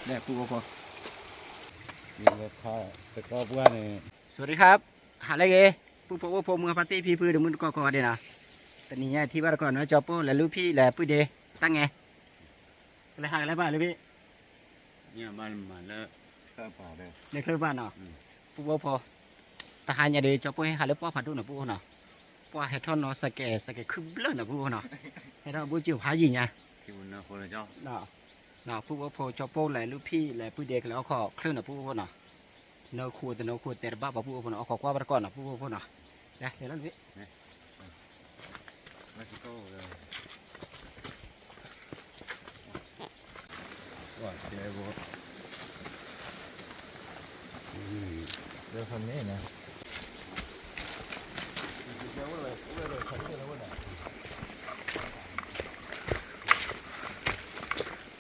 လဲၤပူဖိ, တကီပှၢ်န့ၣ်, စဝးဒံခါ, ဟါလၢအဂ့ၤ, ပုၢ်ဖိဝဲၢ်ဖိ မုၢ်ဂၢ်ဖါတံၢ်ဖံဖု ဒီးမုၢ်တကိးကိးဂၤဒဲးနီၤ, တနံၤညါထံၣ်ဘၣ်တကိးနီၤ ကၠီပိၢ်လဲၤလူၢ်ဖံးလဲၤပုၢ်ဒ့တၢ်ငဲ, ကလဲၤဟးကလဲၤဘၣ်လၢဖံး လၢချၢၣ်ဘၣ်နီၤ, ပုၢ်ဖိဖိ, တဟါညါဒီး ကၠီပိၢ်ဟဲဟးလၢပှၢ်ဖးဒိၣ်နီၤ ပုၢ်ဖိနီၤ, ပှၢ်ဟဲထီၣ်နီၤ စကဲး စကဲးခုဘျၢၣ်နီၤ ပုၢ်ဖိနီၤ, ဟဲထီၣ်ဘိကၠူၣ်ဖးယံာ်ညါ, ပုၢ်ဖိဖိ ကၠီပိၢ်လဲၤလူၢ်ဖံးလဲၤပုၢ်ဒ့ကလဲၤအိၣ်ခိးချၢၣ်နီၤ ပုၢ်ဖိနီၤ, နၢခိတနၢခိတဲတဘၣ်ပှၤ ပုၢ်ဖိနီၤ, အိၣ်ခိးကွၢ်ဘၣ်တကိးနီၤ ပုၢ်ဖိနီၤ, လဲၤလီၤလၢဖံး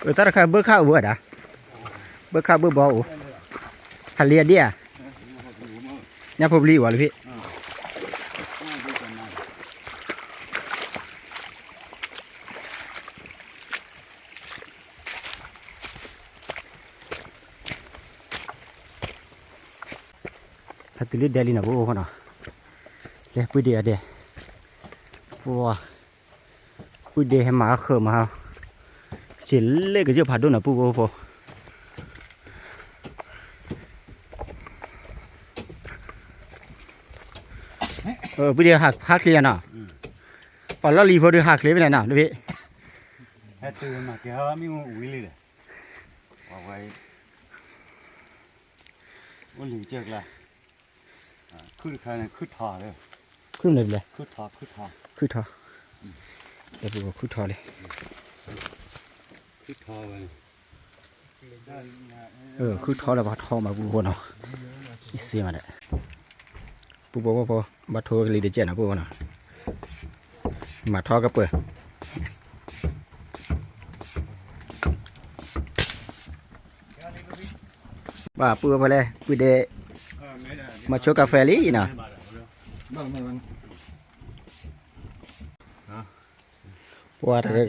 အတၢ်တခါဘၢခၣ်အိၣ်ဝဲဒၣ်, ဘၢခၣ်ဘၢဘီအိၣ်, ဟးလံအဒ့ဧါ, ညၣ်ဖိပျံၤဝဲလၢဖံး ဟဲတုၤလၢဒဲလံနီၤ ပုၢ်ဖိနီၤ, လဲၤပုၢ်ဒ့အဒဲ, ပုၢ်ဒ့ဟဲမၤဃၢၤမၤ, ဆံးလ့ကစၢၢ်ဖးဒိၣ်နီၤ ပုၢ်ဖိဖိ, ပုၢ်ဒ့ဟးချ့ယၤနီၤ, ပှၤလီၢ်လံၤဖိဒီးဟးချ့ဖဲန့ၣ်နီၤ လၢဖံး, ဟဲတုၤမၤကဲၤဟီမ့ၣ်အူဝံၤလံဒီး, အိၣ်လံကစၢၢ်ကျါ, ခုၣ်တခါန့ၣ် ခုၣ်ထီ, ခုၣ်မနုၤလဲၣ်, ခုၣ်ထီ, ခုၣ်ထီလံ, ခုၣ်ထီလၢပှၤထီမး ပုၢ်ဖိနီၤ, အံၤစ့မးဒီး, ပုၢ်ဖိဖိ ဘၣ်ထိကလံၤတကဲးနီၤ ပုၢ်ဖိနီၤ, မၤထီကပၢၤ ဘၣ်ပုၢ်ဖိလဲၣ် ပုၢ်ဒ့, မၤဆိကါဖဲလံနီၤ, ပှၤတဂ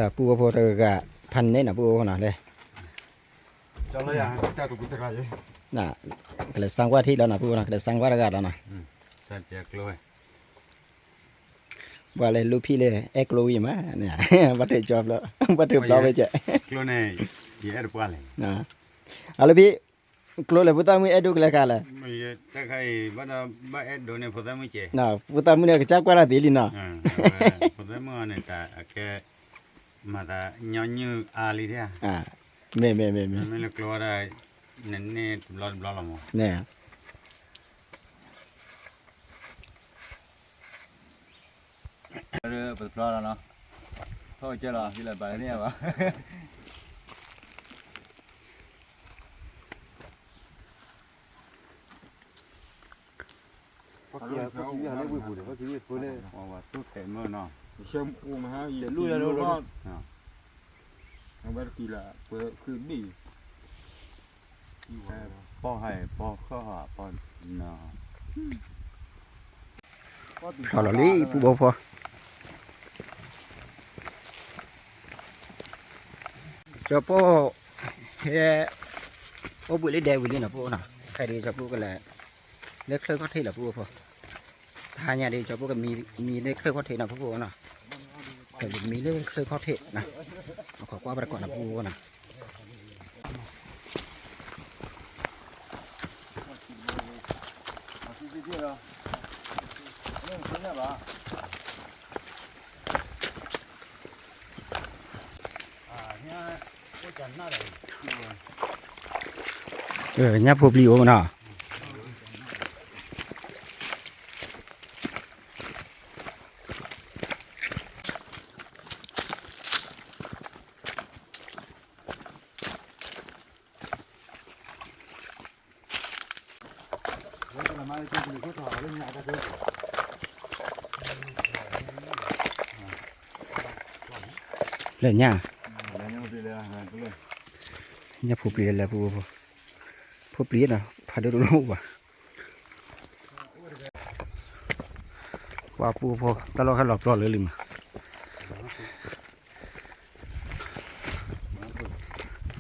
ၤ, ပုၢ်ဖိတဂၤဂၤဖးန့ၣ်နီၤ ပုၢ်ဖိနီၤလဲၣ်, ကလဲၤစၢ်ကွၢ်ထံၣ်လီၤနီၤ ပုၢ်ဖိနီၤ ကလဲၤစၢ်ကွၢ်တဂၤလီၤနီၤ, ပှၤလဲၤလူၢ်ဖံးလၢ အဲၣ်ကျိဝံၤမး, ဘၣ်ထုးကၠီဘျီ, ဘၣ်ထုးဘျီဝဲကဲး, အလၢဖံး, ကျိလဲၣ် ဖိသၣ်မုၣ်အဲၣ်ဒိးကလဲၤခါလဲၣ်, ဖိသၣ်မုၣ်န့ၣ် ကစၢ်ကွၢ်တၢ်သ့လံနီၤ, မၤသးညီနုၢ်အါလံ, မ့ၢ်မ့ၢ်မ့ၢ်မ့ၢ်, နန့ၢ်တဘျီတဘျီလီၤမး, ပတဘျီလီၤနီၤ, ထီၣ်ကစၢ်လီၤ ဟံးလၢဘၣ်န့ၣ်ဘၣ် ပှၤကံၢ်ပှၤကံၢ်ဝံၣ်ဟးလၢဝ့ၢ်ပူၤန့ၣ် ပှၤကံၢ်ဝံၣ်ဖိန့ၣ် ပှၤသူၣ်ထဲးမၢနီၤ, တၢ်လူၢ်ယၤလၢလီၤ, အဝဲတကံၤလၢ် ပှဲၤခုဘ့ၣ်, ပီၢ်ဟဲပီၢ်ဃၢ်ဟးပီၢ်နီၤ, ထီၣ်လီၤလံ ပုၢ်ဖိဖိ, ကၠီပိၢ်ဟဲ အိၣ်ဘှံးလၢဒဲဝံၤလံနီၤ ပုၢ်ဖိနီၤ, ခဲအံၤဒီးကၠီပိၢ်ကလဲၤ လၢချၢၣ်ခီၣ်ထံးလီၤ ပုၢ်ဖိဖိ, တဟါညါဒီး ကၠီပိၢ်ကမံလၢချၢၣ်ခီၣ်ထံးနီၤ ပုၢ်ဖိနီၤ, ကမံလၢချၢၣ်ခီၣ်ထံးနီၤ, အိၣ်ခိးကွၢ်ဘၣ်တကိးနီၤ ပုၢ်ဖိနီၤ ညၣ်ဖိပျံၤအိၣ်မနီၤ, လဲၣ်ညၣ်, ညၣ်ဖိပျံၤလဲၣ် ဖိပျံၤနီၤ ဖးဒိၣ်တလိၣ်ဘၣ်, ပှၤပူဖိ တၢ်လီၢ်ခဲလီၤပျီလၢလံမး,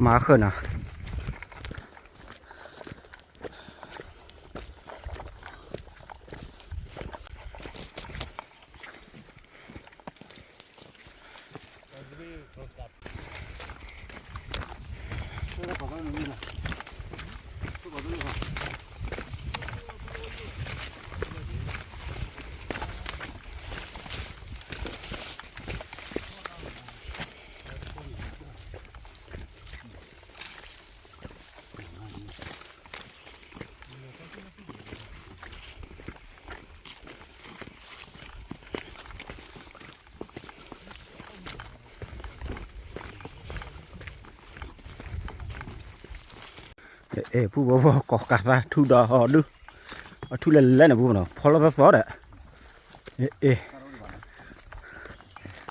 မၤဃၢၤနီၤ. အဲ ပူဖိဖိ ကိးကးသးထူဒီးဒုး, အထူလဲၤလဲၤန့ၣ်ပူဖိနီၤ ဖီလီၤသီသီဒီး, အဲ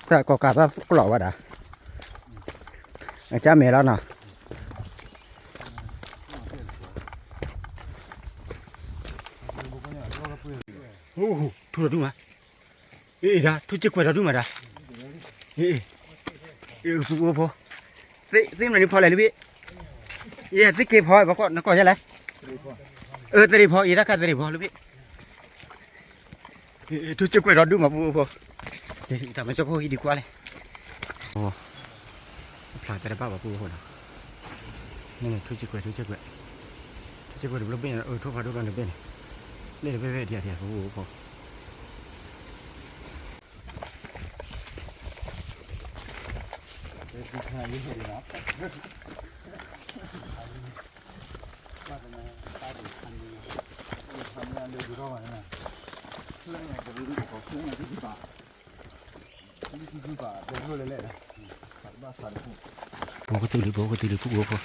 တၢ်ကိးကးသးကျိးဝဲဒၣ်, အကၢ်မဲာ်လီၤနီၤ. ထူဒီးဒုးမး, အ့ ဒၣ် ထူစ့ၢ်ကွဲးဒီးဒုးမးဒၣ်, အ့ ပူဖိဖိ, သ့ၣ်မနုၤဖီလဲၣ်လၢဘ့ၣ်, ယသ့ၣ်က့ၤဖီ နကိးယဲလဲၣ်, အၢ သရ့ၣ်ဖီ ယတၢ်ခၣ်သရ့ၣ်ဖီလၢဘ့ၣ်, ထူစ့ၢ်ကွဲးဒီးဒုးမးပူဖိဖိ, တၢ်မၤကၠီဖိဟံးဒံးကွၢ်လဲၣ်, ဖျါတဲတဘၣ်ဘၣ်ပူဖိဖိနီၤ, န့ၣ် ထူစ့ၢ်ကွဲး ထူစ့ၢ်ကွဲး, ထူစ့ၢ်ကွဲးတဘျီဘ့ၣ်န့ၣ် အၢ ထိၣ်ဖးဒိၣ်လီၤန့ၣ်ဘ့ၣ်န့ၣ်, လ့ၣ်တဘ့ၣ်ဘ့ၣ်ဒံးဒံးပူဖိဖိ ပကတူၢ်လံ ပကတူၢ်လံ ပူဖိဖိ.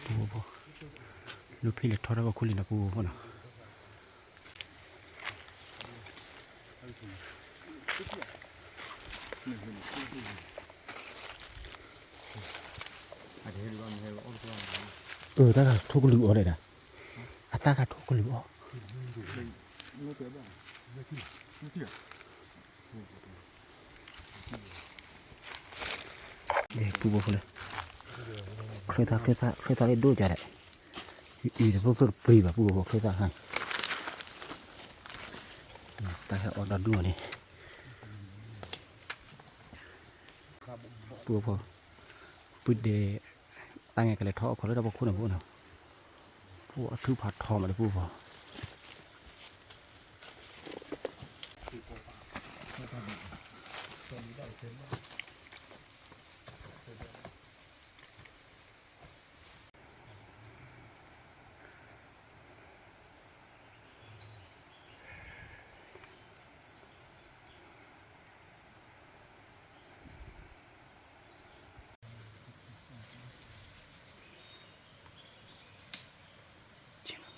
ပူဖိဖိ, လူၤဖံးလဲၤထီထီၣ်ဘၣ်ခိၣ်လံနီၤ ပူဖိဖိနီၤ. အတၢ်တၢ်ထိၣ်ကလုာ်အီၤဒဲဒၣ်, အတၢ်တၢ်ထိၣ်ကလုာ်အီၤ, ပူဖိဖိလၢ, ချၢၣ်သၣ် ချၢၣ်သၣ် ချၢၣ်သၣ်လၢဒိၣ်ကၢ်ဒဲး, အံၤတဖိဖိတပျံၤဘၣ် ပူဖိဖိ ချၢၣ်သၣ်ခါ, တၢ်ဟဲအီၣ်ဒီဒူၣ်အီၤန့ၣ်, ပူဖိဖိ, ပုၢ်ဒဲး, တၢ်ငဲၢ်ကလဲၤထီၣ်အီၣ်ခီလၢတၢ်ဖီခိၣ်န့ၣ်ပူဖိနီၤ, ပူဖိအထူၣ်ဖးထီမးလၢပူဖိဖိ. ဆ့ၣ်နီၤအီၣ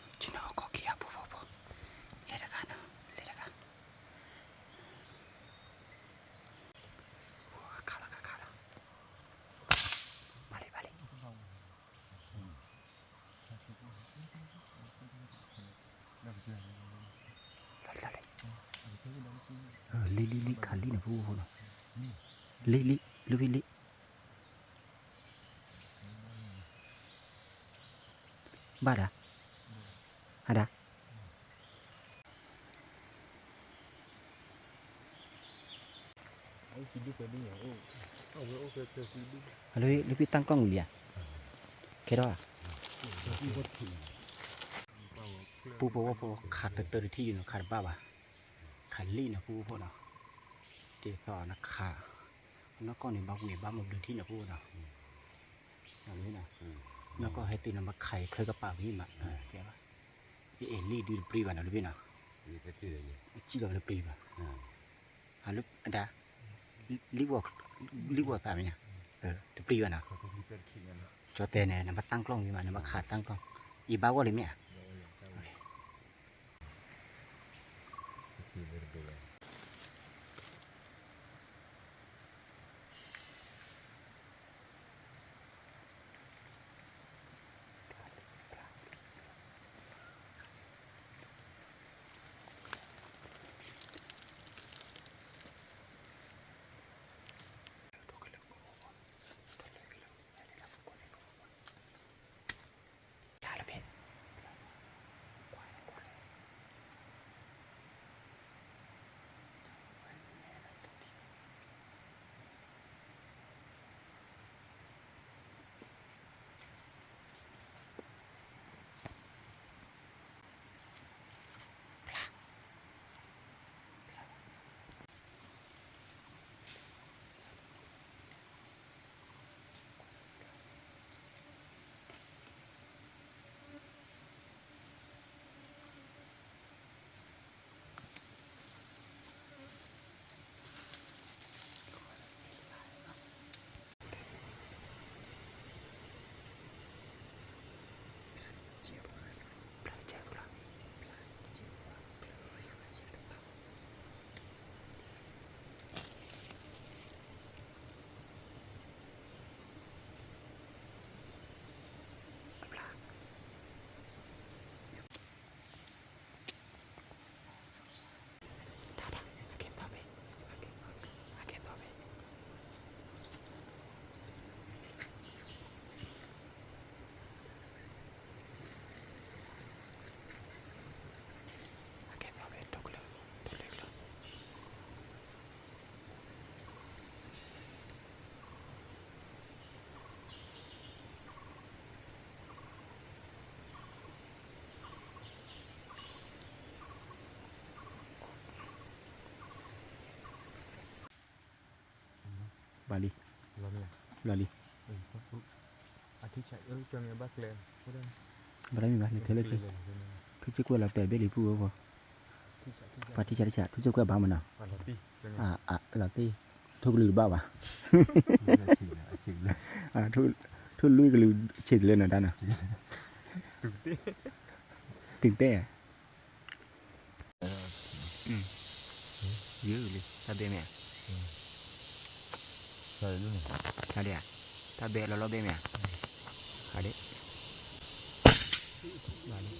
်ခီၣ်က့ၤယၤ ပူဖိဖိ, လဲၤတဂၤနီၤ လဲၤတဂၤ, ခးလီၤ ခးခးလီၤ, ဘၣ်လံ ဘၣ်လံ. လံ လံ လံ ခးလံန့ၣ် ပူဖိဖိနီၤ, လံ လံ လံ လံ ဘၣ်ဒၣ်, ဟးဒၣ်. လၢဖံတၢ်ကီၢ်မုၢ်လံဧါ, ခဲထီၣ်ဧါ, ပူဖိဝဲဖိ ခးတတၢတထံၣ်နီၤ ခးတဘၣ်ဘၣ်, ခးလံနီၤ ပူဖိနီၤ, ကဲသိးနခး, နီၢ်ကီၢ်န့ၣ် ဘၣ်ဝံၤဘၣ်မၤဘျုးထံၣ်နီၤ ပူဖိနီၤ, နီၢ်ကီၢ်ဟဲတုၤနီၤ မၤခးအံၤ ချၢကပာ်ဝံၤမး, ကဲဘၣ်, အ့ၣ်လံဒုးတပျံၤဘၣ်နီၤ လၢဘ့ၣ်နီၤ, အစံၣ်လီၤတပျံၤဘၣ်, ဟးလၢအဒၣ်, လံဝီၤသးမ့ၢ်ညါ, တပျံၤဘၣ်နီၤ, ကၠီတဲန့ၣ် နဘၣ်တၢ်ကျီၢ်မံၤမး နဘၣ်ခးတၢ်ကျီၢ်, အံၤဘၣ်ဂီၢ်လံမ့ၢ်ဧါ.ဘၣ်လံ, လီၤလံ, ဘၣ်လံမ့ၢ်ဘၣ် လဲၤထဲလၢခံ, ထူစ့ၢ်ကွဲးလီၤတဲာ်ဘ့ၣ်လံပုၢ်ဝဲၢ်ဖိ, ပှၤထံဆးထံဆး ထူစ့ၢ်ကွဲးဘၣ်မးနီၤ, လီၤတ့ၢ်, ထိၣ်ကလုာ်တဘၣ်ဘၣ်, ထိၣ်လွံၢ်ကလုာ်ဆံးတလၢနတၢ်နီၤ, တုၤတဲ ယုၢ်လံ တၢ်ဘဲမ့ၢ်ဧါ, တၢ်ဘဲလီၤလီၤဘဲမ့ၢ်ဧါ, ဟးဒ့ ဘၣ်လံ.တ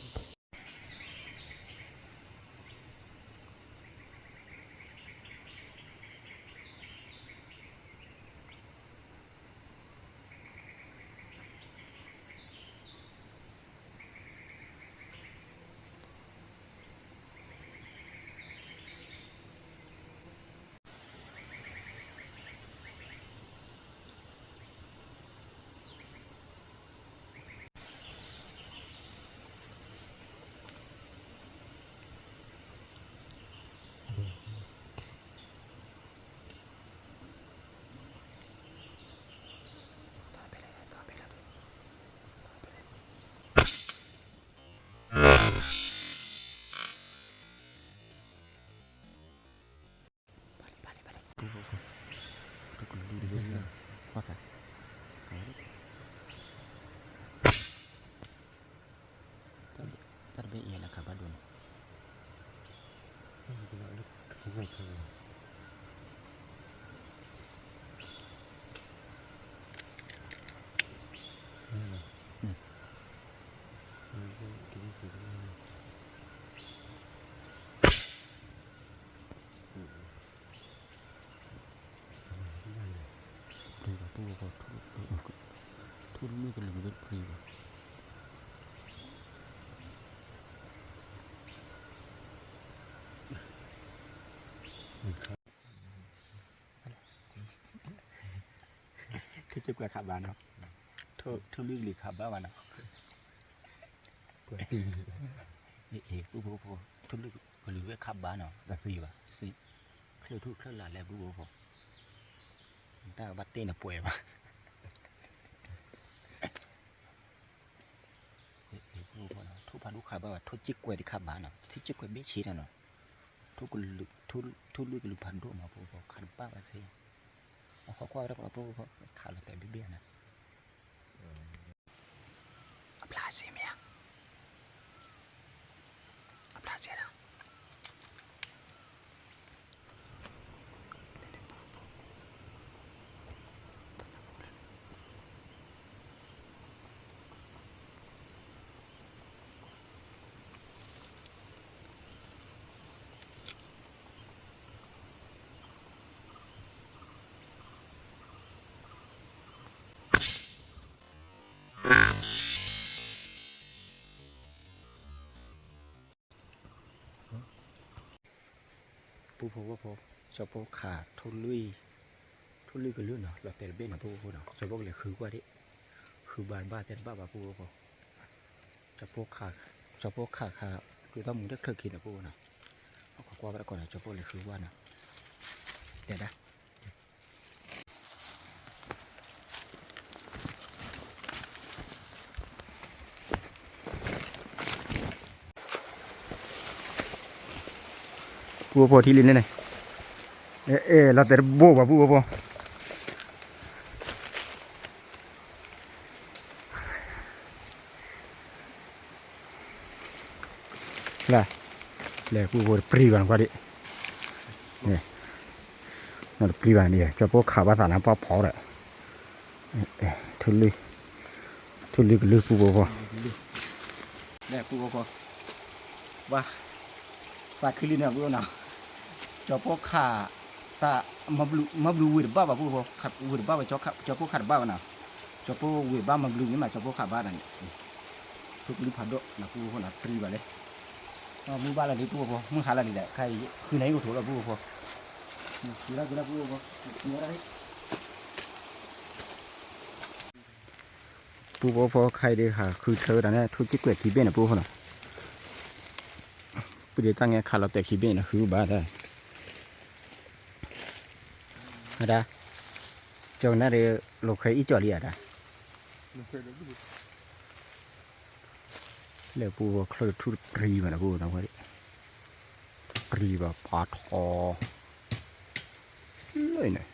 ၢ်တဘ့ၣ်အံၤလၢခးဘၣ်ဒိၣ်နီၤ, ပှ့ၤဘၣ် ပှ့ၤဘၣ် ထိၣ်လွံၢ်ကလုာ်ဘ့ၣ်ပှ့ၤဘၣ်. ထိၣ်စ့ၢ်ကွဲးခးဘၣ်နီၤ, ထိၣ်လွံၢ်ကလုာ်ခးဘၣ်ဘၣ်နီၤ, ထိၣ်လွံၢ်ကလုာ်ဝဲခးဘၣ်နီၤ, တသ့ဘၣ်, ချၢၣ်ထူၣ်ချၢၣ်လၢ်လၢပူဖိ, တၢ်ဘၣ်တဲန့ၣ်ပှဲၤဘၣ်. ထိၣ်ဖးဒိၣ်ခးဘၣ်ဘၣ်, ထိၣ်စ့ၢ်ကွဲးတခးဘၣ်နီၤ, ထိၣ်စ့ၢ်ကွဲးဘ့ၣ်ဆ့းနီၤ, ထိၣ်လွံၢ်ကလုာ်ဖးဒိၣ်မး ပူဖိခးတဘၣ်ဘၣ်ဆ့, အခိၣ်ကွၢ်ဝဲတၢ်ကလီပူဖိ ခးလီၤတဲာ်ဘ့ၣ်ဘ့ၣ်နီၤ. ဖိဖိဖိ, ကၠီဖိခးထိၣ်လွံၢ်, ထိၣ်လွံၢ်ကလုၢ်နီၤ, လီၤတဲာ်တဘ့ၣ်န့ၣ် ဖိဖိဖိနီၤ, ကၠီဖိကလဲၤဃုကွၢ်ဒၣ်, ဃုဘါတဘၣ်တဲတဘၣ်ဘၣ် ဖိဖိဖိ, ကၠီဖိခး, ကၠီဖိခးခး, ဒုးတၢ်မူတၢ်ချၢခံန့ၣ် ဖိဖိနီၤ, ဟီၣ်ခိးကွၢ်ဝဲတကီၢ်န့ၣ် ကၠီဖိလဲၤဃုကွၢ်နီၤ, တဲဒၣ် ပူဖိဖိထံၣ်လံန့ၣ်န့ၣ်, အဲ အဲ လီၤတဲာ်တဘိဘၣ် ပူဖိဖိ လၢ, လဲၤပူဖိတပြံဘၣ်နကွၢ်ဒံး, နီတပြံဘၣ်န့ၣ် ကၠီဖိခးဘၣ်သးနၤပှၢ်ဖီဒီး, ထူလံ, ထူလံကလုၢ်ပူဖိဖိ, လဲၤပူဖိဖိ, ဝါ, သးခုလံန့ၣ်ပူဖိနီၤ, ကၠီဖိခး, သး, မၤဘျူးဝ့ၢ်တဘၣ်ဘၣ် ပူဖိဖိ, ဝ့ၢ်တဘၣ်ဘၣ် ကၠီဖိခးတဘၣ်ဘၣ်နီၤ, ကၠီဖိဝ့ၢ်ဘၣ်မၤဘျူးမ့ၢ်မး ကၠီဖိခးဘၣ်န့ၣ် ထိၣ်ကလုၢ်ဖးဒိၣ်နၤ ပူဖိဖိနီၤ ပြံဘၣ်လံ, မုၢ်ဘၣ်လီၤလံ ပူဖိဖိ မုၢ်ဟါလီၤလံဒီး ခါအံၤ ဃုနၣ်ရံၣ်အိၣ်ထီၣ်လီၤ ပူဖိဖိ, ဃုဒၣ်ဃုဒၣ် ပူဖိဖိ, ပူဖိဖိ ခါအံၤဒီးဟးဃုထၢဝဲဒၣ်န့ၣ် ထူၣ်က့ၣ်ကွဲးခံဘ့ၣ်န့ၣ် ပူဖိနီၤ, ပူဒံးတၢ်ငဲခးလီၤတဲာ်ခံဘ့ၣ်န့ၣ် ဃုဘၣ်တၢ်, ဒၣ်, ကၠီကနၣ်ဒီး လိာ်ခွဲအံၤကၠီလံဧါဒၣ် လၢပူဖိ ချၢၣ်ထူၣ်တပြံဘၣ်န့ၣ် ပူဖိ တပြံဘၣ် ပှၤထီ, လၢန့ၣ်,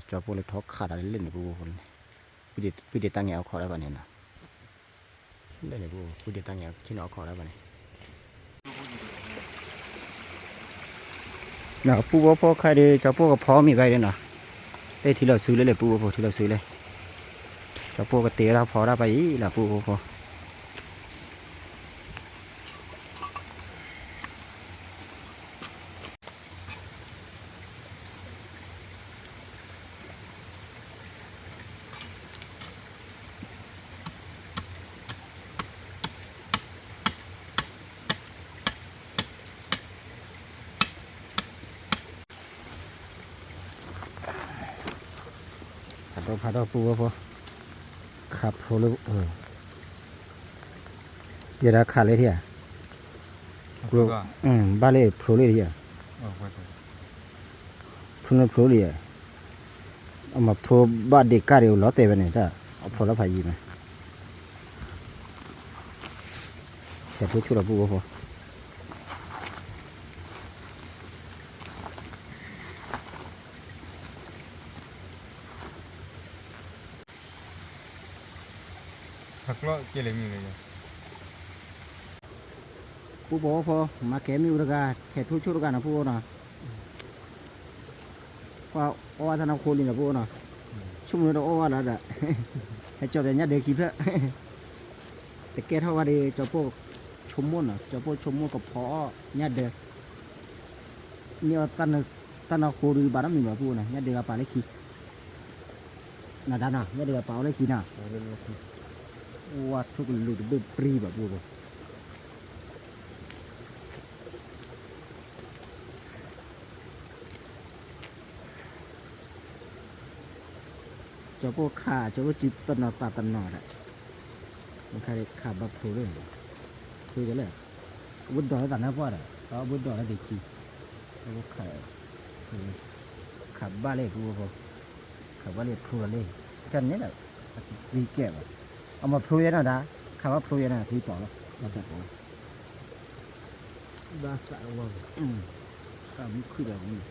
ကၠီဖိလၢထီခးတၢ်လၢန့ၣ် ပူဖိန့ၣ်, ပူဒံးတၢ်ငဲအိၣ်ခိးဒၣ်ဘၣ်န့ၣ်နီၤ, လၢန့ၣ်ပူဖိ ပူဒံးတၢ်ငဲခံန့ၣ်အိၣ်ခိးဒၣ်ဘၣ်န့ၣ် ပူဖိဖိ ခါအံၤဒီး ကၠီဖိကဖီမ့ၢ်ဂ့ၤဒီးနီၤ, လၢထံလီၤစုလၢလဲၣ် ပူဖိဖိ ထံလီၤစုလၢ, ကၠီဖိကတ့ထီၣ်ဖီဒၣ်ပှၤအံၤလီၤ ပူဖိဖိ, ဖးဒိၣ်ဖးဒိၣ် ပူဖိဖိ, ခးဖျိလၢ, ယဲဒၣ်ခးလၢထံဧါ, ဘၣ်လၢဖျိလၢထံဧါ, ဖျိလၢဖျိလံ, အမၤဖျိဘၣ်ဒံးကၣ်ဒံးလီၤတဲာ်ဝဲန့ၣ် တၢ်အဖျိလၢဖးယံၤမး, ဟဲဖျိဆူၣ်လီၤ ပူဖိဖိ ပူဖိဖိ မၤကဲမ့ၣ်အူတဂၤ ထဲးထူၣ်ဆိၣ်တဂၤနီၤ ပူဖိနီၤ, ပှၤအီၣ်ဝဲတၢ်နီၢ်ခိလံနီၤ ပူဖိနီၤ, ဆိကမိၣ်တအီၣ်ဝဲလီၤဒီး, ဟဲကၠီၤပၠးညၣ်ဒၢးခံဖျၢၣ်, တကဲထီၣ်ဝဲဒီး ကၠီၤပိၢ်ဆိကမိၣ်နီၤ ကၠီၤပိၢ်ဆိကမိၣ်ကဖီအီၣ်ညၣ်ဒၢး, မ့ၢ်အီၣ်တၢ်နီၢ်ခိဒုးဘၣ်နီတမံၤဘၣ် ပူဖိနီၤ ညၣ်ဒၢးဂၤပာ်လၢခံ နဒါနီၤ ညၣ်ဒၢးပာ်အီၤလၢခံနီၤ, ဝါထိၣ်ကလုာ်တဘ့ၣ်ပြံဘၣ် ပူဖိ, ကၠီၤပိၢ်ခး ကၠီၤပိၢ်စုတနီၤသးတနီၤဒီး, ခါဒံးခးဘၣ်ဖျိလၢ, ဖျိဒ်လဲၣ်, အဝဲဒိးလၢသးနါပှၢ်ဒီး အဝဲဒိးလၢသ့ၣ်ခံ, ခး, ခးဘၣ်လၢ ပူဖိဖိ ခးဘၣ်လၢဖျိလီၤလံ, တၢ်န့ၣ်ဒီး, အကသံကဲဘၣ်, အမၤဖျိယဲနီၤဒါ, ခးဘၣ်ဖျိယဲနီၤ သံတီၤလီၤ, ဘၣ်သးဝါ, တၢ်မုၢ်ခုၣ်ဒီး,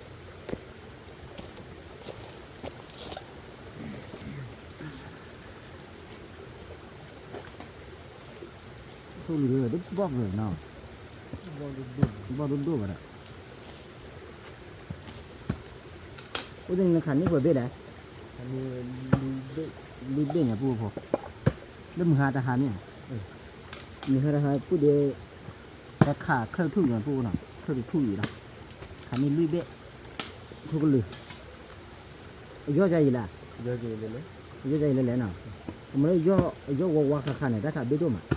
ထိၣ်လွံၢ်ဒၣ် ဘီၣ်ကနီၤ, ဘီၣ်ဒိၣ်ဒိၣ်ဘၣ်ဒီး, အိၣ်ဒ်န့ၣ်နခးန့ၢ်ပှဲၤဘ့ၣ်လဲၣ်, လွံၢ်ဘ့ၣ်ညါ ပူဖိဖိ, လၢမုၢ်ဟါတဟါန့ၣ်, မုၢ်ဟါတဟါ ပူဒံး တၢ်ခးချၢၣ်ထူၣ်ညါ ပူဖိနီၤ ချၢၣ်တထူၣ်အံၤလီၤ, ခးန့ၢ်လွံၢ်ဘ့ၣ်, ထိၣ်ကလုာ်, အယီၢ်ယါအံၤလဲၣ်, အယီၢ်ယါအံၤလဲၣ်လဲၣ်နီၤ, အမ့ၢ်လၢယီၢ်ဝါဝါဃးဃးန့ၣ် တၢ်ခးဘ့ၣ်ဒိၣ်မး ပ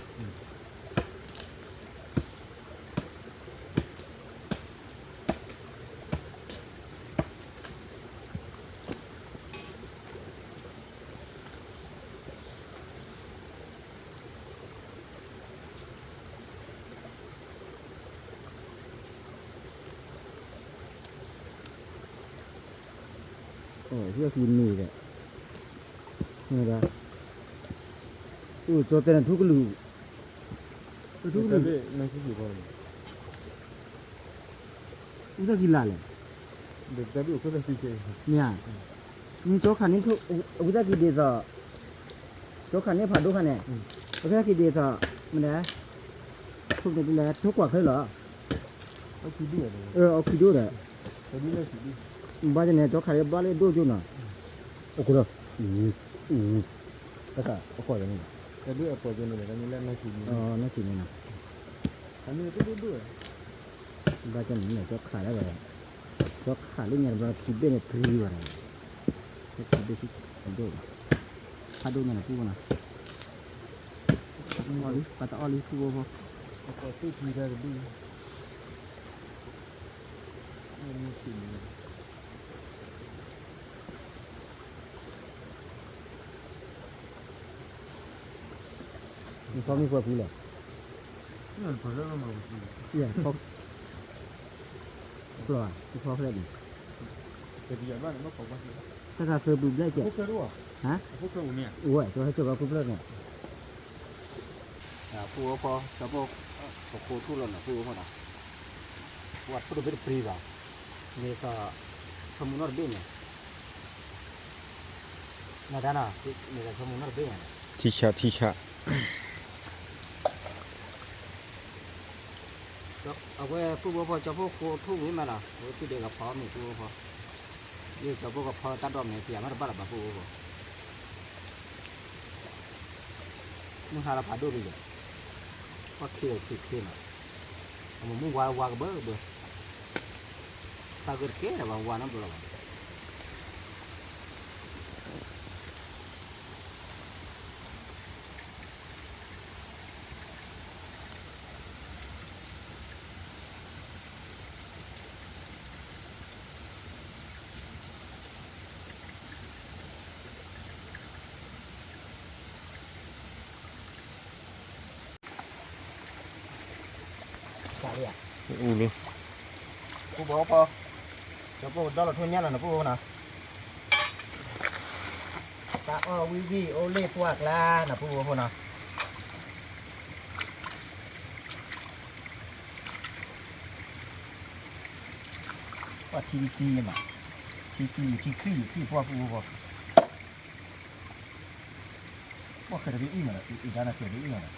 ဟံၣ်အဃံန့ၣ်ဒီး, အိၣ်ကၠီတဲနၤထူကလုာ်, ထူကလုာ်, ဝံသးကံလၢ်လဲၣ်, မ့ၢ်ဧါ, ကၠီခးန့ၣ်, ဝံသးကံဒ်သိး, ကၠီခးန့ၣ်ဖးဒိၣ်ခါန့ၣ်, ဝံသးကံဒ်သိး, မ့ၢ်ဒ်, ထိၣ်န့ၣ်ဒ်လဲၣ် ထိၣ်ကွၢ်ခဲလၢာ်, အီၣ်ခံဒိၣ်ဒီး, ဘၣ်ဆၣ်န့ၣ် ကၠီခးလၢဘၣ်လၢဒိၣ်ကၠိနီၤ, အိၣ်ခိးဒီး, တၢ်အကီၢ်န့ၣ်, နီၢ်ဆံးန့ၣ်နီၤ, ဘၣ်ဆၣ်န့ၣ် ကၠီခးလၢ, ကၠီခးလၢညါတဘျီခံဘ့ၣ်န့ၣ်ပြံဝဲဒၣ်, ခံဘ့ၣ်ဆံဒိၣ်, ဖးဒိၣ်ညါန့ၣ်ပူၤနီၤ, ပှၤတအီၣ်လံဖုဖိဖိ, နဖီမ့ၢ်ပှဲၤပူၤလဲၣ်, ဖီ, နဖီဖျဲၣ်န့ၣ်, တၢ်ခါသုပူၤဘျဲၣ်ကဲ, ဝဲ, ကၠီဟဲကၠီဘၣ်ပူၤဖျၢၣ်န့ၣ်, ဖုဖိဖီ, ကၠီဖိ, ပဃိထူၣ်လီၤနီၤ ဖုဖိဖီနီၤ, ပှၤထိၣ်တဘ့ၣ်တပြံဘၣ်, မ့ၢ်သး, ဆီမူနီၢ်တဘ့ၣ်န့ၣ်, နဒၣ်နီၤ, မ့ၢ်သးဆီမူနီၢ်တဘ့ၣ်န့ၣ်, ထံဆးထံဆး အဝဲဖုဖိဖီ ကၠီဖိဃိထူၣ်ဝံၤမးနီၤ အဝဲဖုဒဲးကဖီမ့ၢ်ဖုဖိဖီ, ယကၠီဖိကဖီတၢ်ဒိးမ့ၢ်ဖံးမးတဘၣ်လၢၤဘၣ်ဖုဖိဖီ, မုၢ်ဟါလီၤဖးဒိၣ်လံဒီး, ပှၤခံးအီၤခံးခံးနီၤ, အမ့ၢ်မုၢ်ဝါဝါကဘၢကဘၢ, တၢ်ဂ့ၢ်တကဲလၢၤဘၣ်ဝါနီတဘျီလီၤဘၣ်. စးလံဧါ, အူလံ, ဖုဖိဖီ, ကၠီဖိကဒီလီၤထိၣ်ညၣ်လီၤနီၤဖုဖိနီၤ, တၢ်အီၣ်ဝံၤဝံၤအိၣ်လ့ၣ်ပှၢ်ကျါနီၤဖုဖိဖီနီၤ. ပှၤထံဆံမး, ထံဆံယံာ်ထံခံယံာ်ခံပှၢ်ဖုဖိဖီ, ပှၤဃဲၤတဘ့ၣ်အံၤမးဒီး အံၤဒါန့ၣ်ဃဲၤတဘ့ၣ်အံၤမးဒီး မ့ၢ်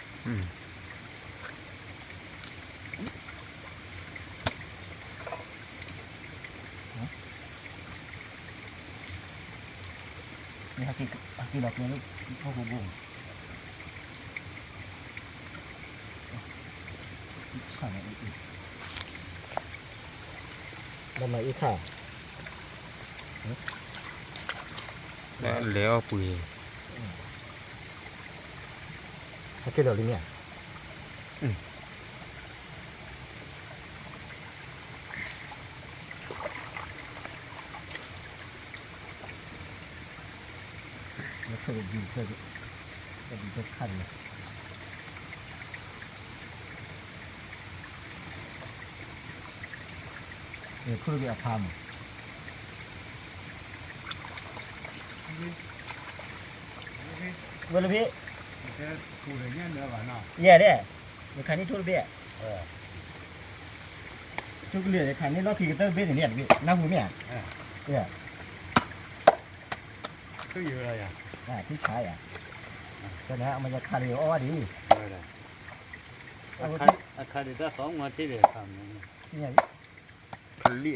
ဟဲက့ၤလီၤကျဲလၢဟီၣ်ခိၣ်ဘိ, ဆၣ်န့ၣ်အံၤ, ဘၣ်မၤအံၤခါ, လဲၤအီၣ်ပှ့ၤ, ဟဲက့ၤလီၤလံမ့ၢ်ဧါ. ဝဲလၢဖဲ, ယဲဒၣ်, ယခါန့ၢ်ထိၣ်တဘ့ၣ်, ထိၣ်ကလုာ်ယခါန့ၢ်လီၢ်ခံကတၢၢ်တဘ့ၣ်န့ၣ်န့ၣ်တဘ့ၣ် နၢ်ဟူမ့ၢ်ဧါ, ထံဆါယၤ, တန့ၣ်အမ့ၢ်ယခါလံအီၣ်ဝဲဒၣ်, အခါဒံးတၢ်သီမွှၤထံၣ်ဒီးခါ, လံ,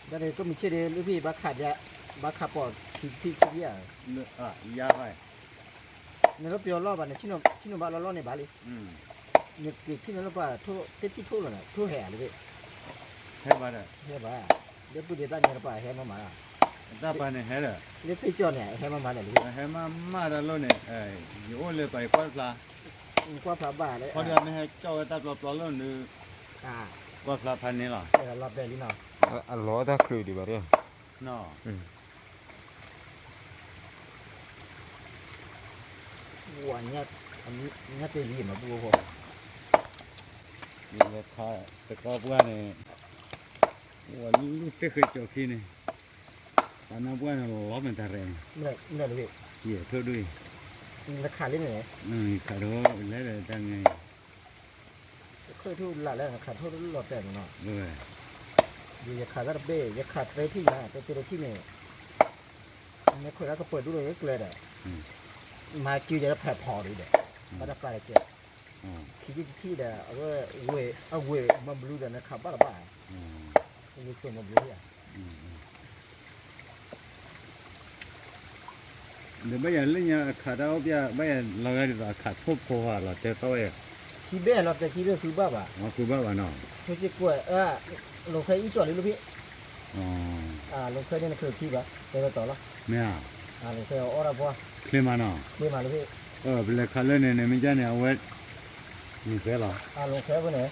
တၢ်ဒ်ကမုၢ်ဆ့ၣ်ဒ် လၢဖဲဘၣ်ခးဒ်, ဘၣ်ခးပိာ်ခံထံၣ်ခံထံၣ်ဧါ, နလၢပယီၤလီၢ်ဘၣ်န့ၣ် ထံၣ်နဘၣ်လီၢ်လီၢ်န့ၣ်ဘၣ်လံ, နက့ၤထံၣ်နလၢပှၤ, တထံၣ်ထိၣ်လီၤန့ၣ် ထိၣ်ဟဲဧါလၢဖဲ, ဟဲဘၣ်ဒီး, ဟဲဘၣ်, လၢပုၢ်ဒ့တၢ်ညါတပၤဟဲမးမး, တၢ်ပၤန့ၣ်ဟဲဒီး, လၢသ့ၣ်ကၠီန့ၣ် ဟဲမးမးဒီးလၢဖဲ, ဟဲမးမးတၢ်လီၢ်န့ၣ်, ယအိၣ်လၢပှၤယကွၢ်တဖျါ, ကွၢ်ဖျါဘၣ်လၢ, ခီဒီးမ့ၢ်ဟဲကၠီၣ်ဝဲတၢ်ပျီပျီလီၢ်န့ၣ်, ကွၢ်ဖျါဖးန့ၣ်လီၤ, လီၤတဲာ်လံနီၤ, အလီၤတၢ်ချုးဒံးဘၣ်ဒီး နီၤ အ ပှၤ ညၣ်တ့ၢ်လံမး ပူဖိ, ယလဲၤခးတကီပှၢ်န့ၣ်, ပှၤလူၢ်တ့ၢ်ဃ့ကၠီခံန့ၣ်, ပှၤနၢ်ပှၢ်န့ၣ်လီၤမ့ၢ်တၢ်ရဲၣ်န့ၣ်, ယဲၢ်ထိၣ်ဒူၣ်အံၤ, ခးလံန့ၣ်, ခးဒိၣ်လဲၣ်ဒီးတၢ်ငါအံၤ တခၢၣ်ထူၣ်လၢ်လၢနခးထိၣ်လီၤတဲာ်မးနီၤ, ယခးတၢ်တဘ့ၣ် ယခးသၢထံၣ်ညါ တသ့တထံၣ်န့ၣ်, မ့ၢ်ခွဲးလၢကပၢၤဒူၣ်လၢကျဲဒီး, မၤကၠူယဲလၢဖဲးဖီဒ်ဒီး, ဘၣ်တၢ်ပာ်တကဲ, ခံထံၣ်တထံၣ်ဒီး အဝဲ, အဝဲမၤဘျုးဒီးနခးဘၣ်တဘၣ်, ဝဲစိာ်မၤဘျုးယၤ ဒီးဘၣ်ယၤလၢညါအခးတၢ်အိၣ်ပျဲ ဘၣ်ယၤလီၤဂာ်ဒ်သိးအခးထိၣ်ဖိဧါ လီၤတဲာ်သီၣ်ဝဲ, ခံဘ့ၣ်လီၤတဲာ်ခံဘ့ၣ်ဃုဘၣ်ဘၣ်, ဃုဘၣ်ဘၣ်နီၤ, ထိၣ်စ့ၢ်ကီး, လိာ်ခဲအံၤကၠီၣ်လံလၢဖံ, လိာ်ခဲန့ၣ်နချုးခံဘၣ် တဲလၢတီၤလီၤ, မ့ၢ်ဧါ, လိာ်ခဲအီၣ်တၢ်ပှၢ်, ချ့မးနီၤ, ချ့မးလၢဖံ, ပလဲၤခးလၢန့ၣ်န့ၣ် မ့ၢ်ကၢ်န့ၣ် အဝဲ, လိာ်ခဲလီၤ, လိာ်ခဲဖဲန့ၣ်,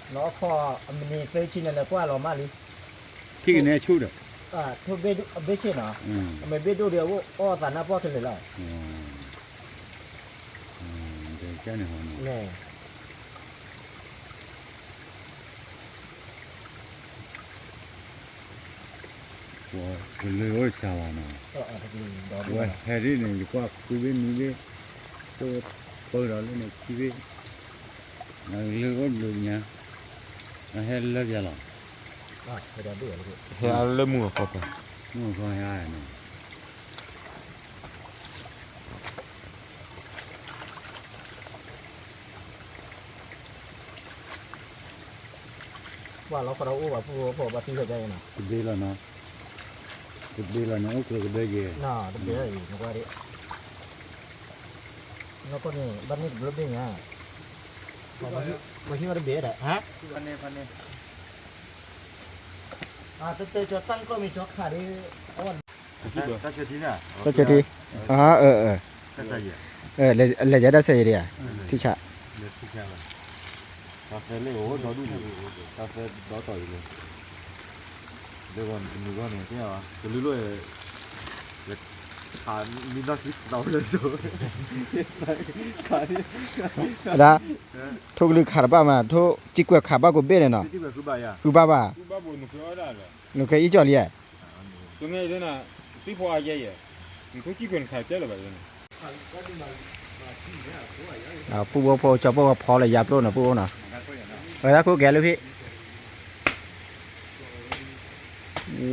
လီၤအခီၣ်အမံးနံးသၢဆံန့ၣ် လဲၤကွၢ်လီၤမးလံ ခံကနဲဆိဒီး, ထိၣ်ဘ့ၣ်ဒိၣ်အဘ့ၣ်ဆ့နီၤ, အမ့ၢ်ဘ့ၣ်ဒိၣ်ဒီးအဝဲအီၣ်သးနၢ်ပှၢ်ကလဲာ်လီၤ, န့ၣ်, ပှၤကလုာ်အိၣ်စှၤဘၣ်နီၤ, ပှၤဟဲဒ်န့ၣ် ယကွၢ်ဃုဘ့ၣ်နွံဘ့ၣ်, တိၢ်ပၢဒီးလၢန့ၣ်ခံဘ့ၣ်, နကလုာ်အိၣ်ဘျုးညါ, နဟဲလၢပျၢၤလီၤ, ဟဲလၢမုၢ်အဖီပၢ်, မုၢ်အဖီဟဲနီၤ ပှၤလီၤဃီဒီးအိၣ်ဘၣ်ပူဖိဘၣ်သံဝဲဒၣ်အံၤနီၤ, တဘ့ၣ်လီၤနီၤ, တဘ့ၣ်လီၤန့ၣ် အိၣ်ကျၢၤကဒၢယဲၢ်, တဘ့ၣ်လီၤအံၤ နကွၢ်ဒံး, နီၢ်ကီၢ်န့ၣ် ဘၣ်န့ၢ်တဘျီဘ့ၣ်ညါ, ပှၤဟံၣ်ဝဲတဘ့ၣ်ဒီး, တၢ်ဆၢထံ, အၢ, လဲၤယဲဒၣ်ဆၢယဲဒၣ်ဧါ, ထံဆး, အဒၣ်, ထိၣ်ကလုၢ်ခးတဘၣ်မး ထိၣ်စ့ၢ်ကီးခးဘၣ်ကိးဘ့ၣ်န့ၣ်နီၤ, ဃုဘၣ်ဘၣ်, နကဲအံၤကၠီၣ်လံဧါ, ပူဖိဖိကၠီဖိကဖီလၢယၤပျိၢ်နီၤ ပူဖိနီၤ, ဝဲဒၣ်ခိၣ်ကဲလၢဖံ,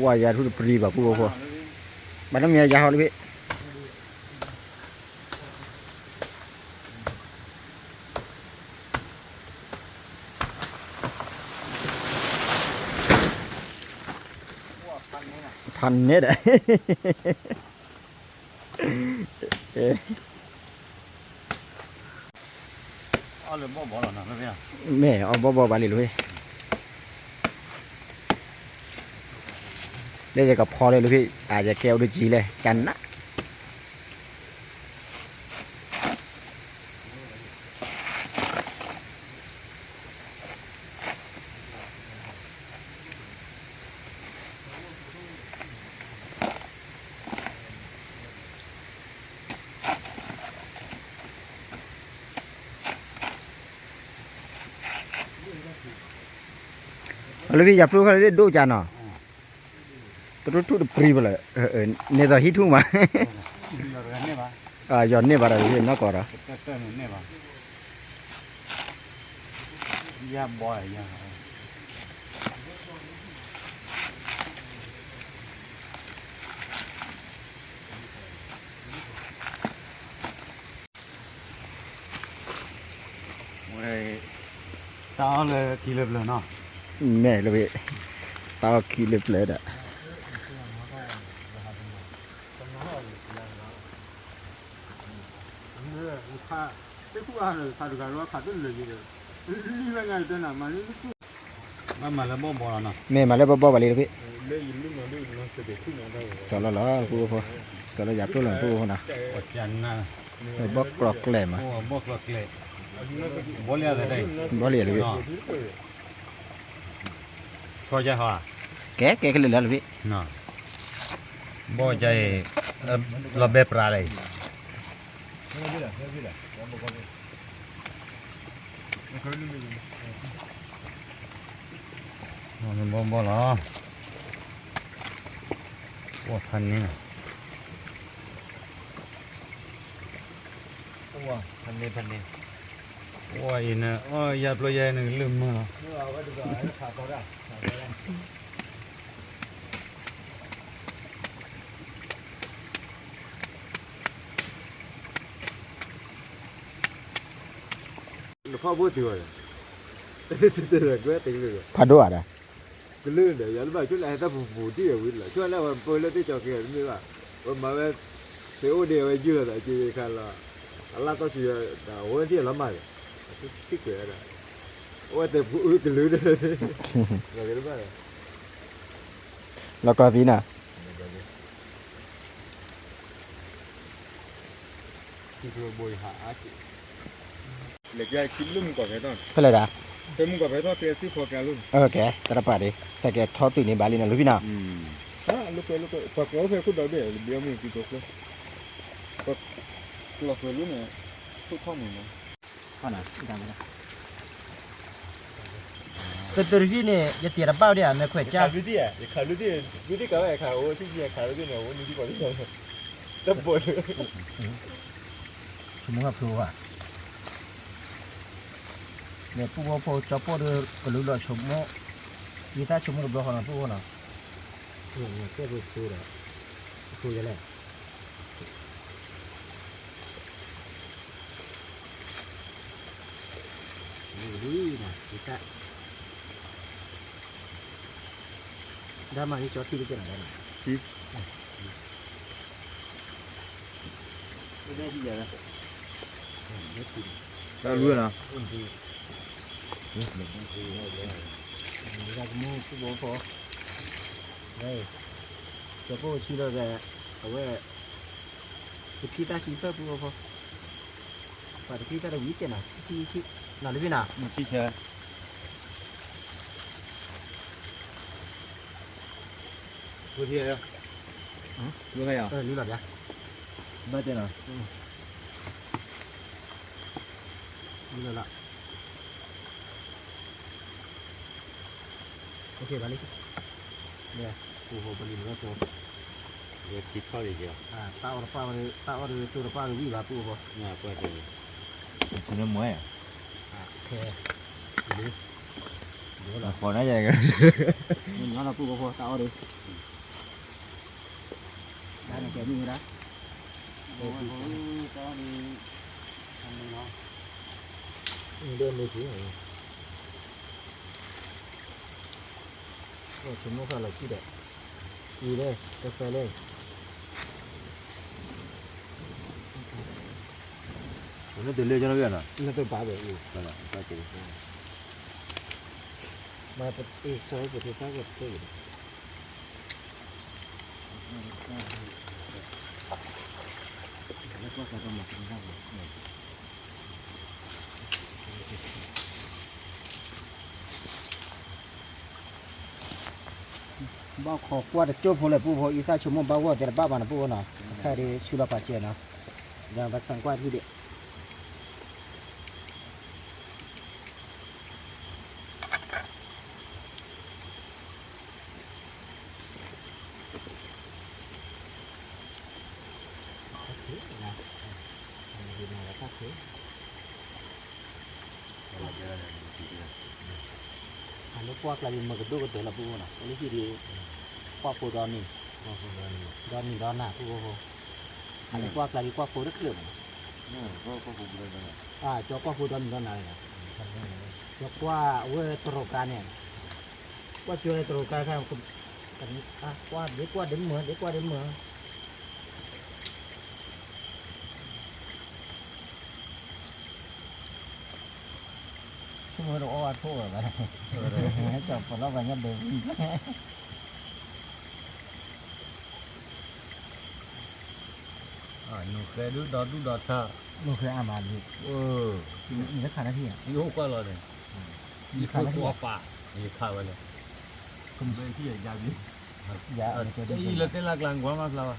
ဝဲယၤထူၣ်တပျံၤဘၣ်ပူဖိဖိ, ဘၣ်တမ့ၢ်ယၤဟီလၢဖံ ဖးန့ၣ်ဒီး, မ့ၢ်အီၣ်ဘီဘီလီၤနီၤ, လၢယကဖီလၢလၢဖံ, အယကဲအိၣ်ဒုးကံလဲၣ် ကနၣ် လၢဖံယၤဖျိခါလၢဒိၣ်ကၢနီၤ, တရူးထူၣ်တပျံၤဘၣ်လၢ, န့ၣ်သိးဟံးထူၣ်မး, ယီၤန့ၢ်ဘၣ်ဒီးဖံနီၢ်ကီၢ်ဒီး ဝဲ, တၢ်အီၣ်လၢခံလၢပျၢၤနီၤ, မ့ၢ်လၢဝဲ, တၢ်အီၣ်ခံလၢပျၢၤဒီး ဘၣ်မၤလၢဘီၣ်ဘီၣ်လီၤနီၤ, မ့ၢ်မၤလၢဘီၣ်ဘီၣ်လီၤနီၤ, စီၤလီၤလီၤ ပူဖိ, စီၤလီၤယၤဖျိလီၤပူဖိနီၤ, ဘီၣ်ကျီၢ်ကျဲမး, ဘီၣ်လံလၢ, ကဲကဲကလုာ်လၢလၢဖံ, ဘီၣ်ကဲအံၤ, လီၤဘဲပြးလၢအံၤ, ဘီဘီလီၤ. အိၣ်ဖးန့ၣ်, အိၣ်ဖးန့ၣ်, ဖးန့ၣ်, အိၣ်အံၤန့ၣ် အိၣ်ယါပျိယါန့ၣ်လၢမုၢ်လီၤ. နဖီၣ်ဘိတုၤအီၤဒီး, ဖးဒိၣ်ဧါဒီး, ကလုာ်ဒီး ယၤလၢဘၣ်ဆိလၢဟဲတၢ်ပူၤပူၤဒံၣ်အဝံၤလီၤ, ဆိလၢအဝဲပၢလၢသ့ၣ်ကၠီက့ၤတမ့ၢ်ဘၣ်, အဝဲမၤဝဲ, ဖဲအိၣ်ဒံးအဝဲယုၢ်လီၤသးက့ခါလီၤ, အလၢ်တီဆူဒီး အဝဲသ့ၣ်လီၤမးဒီး, ထံၣ်ကွဲးဒီး, အဝဲတဲပူၤအုကလုာ်ဒီး, လီၤကီသံနၤ ဖဲလဲၣ်ဒၣ်, တၢ်တပာ်ဒံး စဲကဲထီတုၤန့ၣ်ဘၣ်လံနီၤ လူၤဖံနီၤ, ပှၤကျီဖဲခိၣ်ဒီဘ့ၣ် လဘံအမုၢ်တံၤကျိချၢ, ပှၤကျီဖဲလၢန့ၣ်, ခိၣ်ထီၣ်မုၢ်နီၤ, ကတရံးန့ၣ် ယတၢ်တဘၣ်ဒံးဧါ မဲခွဲးကၢ်, ယခးလူသ့ၣ်, ယခးလူသ့ၣ်, လူသ့ၣ်ကးဝဲခးအိၣ်ထံၣ်ယခးလူသ့ၣ်န့ၣ် အိၣ်နုၤဒံးပှၤသ့ၣ်, တဘိးလၢ ဆိကမိၣ်ဖျိဘၣ်, လဲၤပူၣ်ဝဲဖိကၠီပိၢ်ဒီး ကလူးလီၤဆိကမိၣ်, ယသးဆိကမိၣ်တဘျီဃီနီၤ ပူၣ်ဝဲနီၤ, ကဲပဖိဒီး, အဃိယလဲၣ် ဝံၤလံနီၤ, ယတၢ်, ဒါမၤန့ၢ်ကၠီထံတကဲနီၤ, တၢ်လူၤနီၤ, ကမူပူဖိ, ကၠီပိၢ်ဆံလီၤဒီး, အဝဲ, တဖံတၢ်ခံဖျၢၣ်ပူဖိ, ပှၤတဖံတၢ်တဝံၤကဲနီၤ ဆံဆံဆံ, နီၤလၢဘ့ၣ်နီၤ, ဆံဆံ ဝဲထံ, ဝဲခါယၤ, လီၤဘၣ်တဲနီၤ, လီၤလီၤ, ဘၣ်လံ, ပူဖိပလံၤမ့ၢ်ကၠီ, ဝဲထံထီၣ်လံကဲ, တၢ်အီၣ်တပၣ်ဝဲ, တၢ်အီၣ်ဒီးတိၢ်တပၣ်ဒီးဝံၣ်ဘၣ်ပူဖိ, မ့ၢ်, ဖီနၤယဲ, မ့ၢ်ညီလီၤပူဖိတၢ်အီၣ်ဒီး, တၢ်န့ၣ်ကဲမုၢ်ဝဲဒၣ်, တၢ်အီၣ်ဒီး, ဒိၣ်မုၢ်ဆံ, ဆိကမိၣ်ဃာ်လီၤဆံဒီး, အံၤလၢ, ကစၢ်လၢ နတလၢကနီၣ်ဘၣ်နီၤ, နတဘၣ်ဘၣ်အံၤ, မ့ၢ်ပအ့ၣ်စီပတတၢ်ကတၢၢ်, ဘၣ်ခိးကွၢ်တ ကၠိဖိလဲၣ် ပူဖိ အံသၣ်ဆိကမိၣ်ဘၣ်ဂီၢ် တဲတဘၣ်ဘၣ်နီၤ ပူဖိနီၤ, ခဲအံၤဒုးဆူလီၤပာ်စၢၤနီၤ, ဒီးပစံးကွၢ်ထံၣ်ဒံး အလၢကွၢ်ကျါဒုး မၤကဒိၣ်ကတၢၢ်လီၤ ပူဖိနီၤ, လၢဟံၣ်ဒုး ကွၢ်ဖိဒီနံၤ, ဒီနံၤဒီနၤ ပူဖိ, အလၢကွၢ်ကျါဒုး ကွၢ်ဖိတချုးမး, ကၠီကွၢ်ဖိဒီနံၤဒီနၤလီၤ, ကၠီကွၢ်အဝဲတရိးကါန့ၣ်, ကွၢ်ကၠိလၢတရိးကါခါ, ကွၢ်ဒ့ကွၢ်ဒ့မုာ် ဒ့ကွၢ်ဒ့မုာ် ဆိကမိၣ်တအီၣ်အထိၣ်ဝဲဘၣ်, ကၠီပလီၢ်ပှၤညါဒၢးဝံၣ်, နူၤဃဲဒုးဒီဒူၣ်ဒီထၢ, နူၤဃဲအါမးဒုး, နခးတၢ်ထံၣ်, ယအိၣ်ကွၢ်လီၤန့ၣ်, ယခးတၢ်ထံၣ်, ယခးဝဲလဲၣ်, ယလၢတဲလၢကျါ ကွၢ်မးဖျါဘၣ်,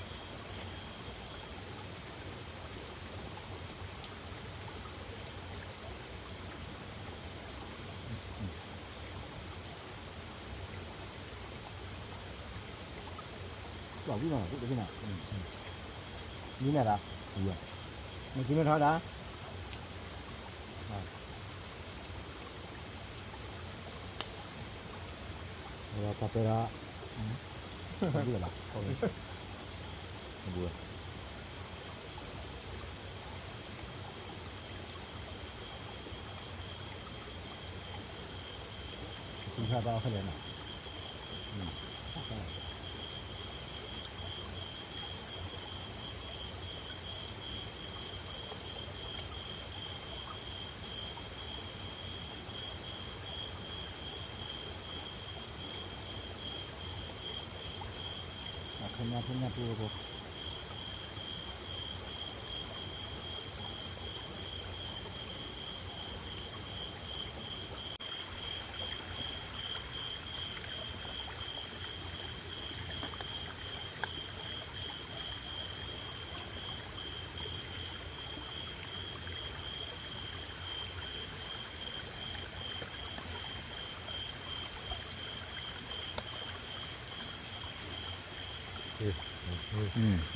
ဝံၣ်နီၤ ဝံၣ်တဖံနီၤ, ဝံၣ်န့ၣ်ဒၣ်, နကမ့ၢ်ထီဒါ, ပှၤတဲဒီး, ဝံၣ်လီၤ, အဘူး သံခါဘၣ်ဖဲလဲၣ်နီၤ, အခီညါဖဲညါပူဖိ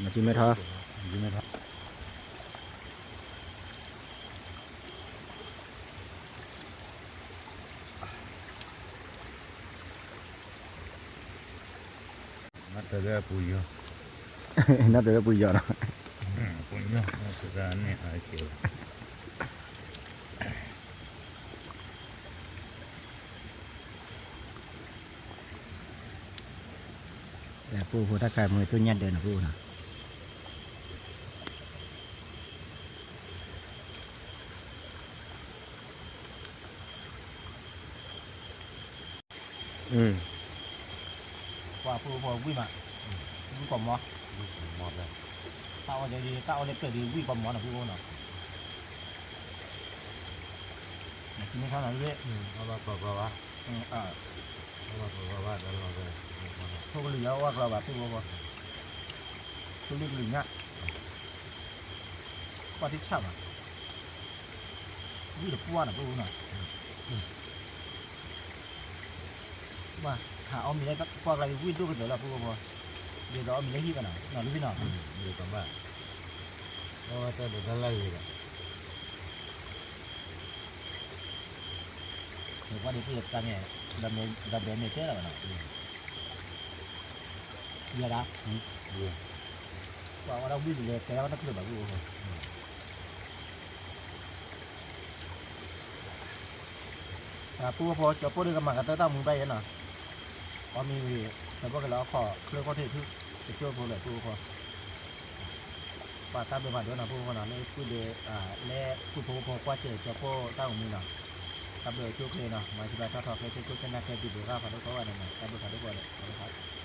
မၤကမ့ၢ်ထီ, မၤကမ့ၢ်ထီ, နတၢ်လၢအပူၤယီၤ, နတၢ်လၢပူၤယီၤလီၤ, ပူၤယီၤ, န့ၣ်အက့ၤလီၤ. ပူဖိတၢ်ခါမ့ၢ်တိၢ်ညၣ်ဒၢးနီၤ ပူဖိနီၤ, ပှၤပူဖိဝံၣ်မး, ဝံၣ်ကီၢ်မီ, တၢ်အီၣ်ဒ် တၢ်အီၣ်လၢပျၢၤဒ်ဝံၣ်ကီၢ်မီနီၤ ပူဖိနီၤ, မၤကမ့ၢ်ထီနီၤ လၢ ထိၣ်ကလုာ်ယါဝါကျီဘၣ် ပူဖိဖိ, ထိၣ်ကလုာ်ညၣ်, ကွၢ်ထံဆၣ်မး, ဝံၣ်တပှၢ်နီၤ ပူဖိနီၤ, ဘၣ်ဟးအီၣ်မ့ၤလၢကွၢ်ကျါ ဝံၣ်ဒိၣ်ကတၢၢ်လီၤ ပူဖိဖိ, ဒ်သိးအီၣ်မ့ၤလၢဟံၣ်ဘၣ်နီၤ နီၤ လူၤဘံၣ်နီၤ, အဝဲတၢ်ဒိးတၢ်လၢဂ့ၤဒီး နကွၢ်ဒ်ပတၢ်န့ၣ်, ဒီးဘဲမ့ၢ်တဲလီၤဘၣ်နီၤ, ယဲဒၣ်, ပှၤဝဲဒၣ်ဝံၣ်တလဲၤတဲဒၣ်ဝဲတချုးဘၣ်ပူဖိ, ပူဖိကၠီၤပိၢ်ဒ်ကမၤကတၢၢ်တၢ်မူဘၣ်ယဲနီၤ, အီၣ်မ့ၤဝံၤ ဆၢဖိကလၢအီၣ်ခီၣ်ချၢခီၣ်ထံးထူၣ် တကၠိဖိလၢပူဖိ ပှၤတၢ်ဘျုးဖးဒိၣ်နီၤ ပူဖိနီၤ လၢပုၢ်ဒ့, လၢပုၢ်ဖိဖိကွၢ်စၢၤကၠီၤပိၢ်တၢ်အိၣ်မူနီၤ, တၢ်ဘျုးအဆိၣ်ချ့နီၤ မၤစၢၤဘၣ်ထီၣ်ထီၣ် ကဲကဲခိၣ်ကဲနၢ်ကဲဒုးဘိးရၣ်ဖးဒိၣ်ကိးဂၤဒဲးနီၤ တၢ်ဘျုးဖးဒိၣ်ကိးဂၤဒဲး တၢ်ဘျုးဖး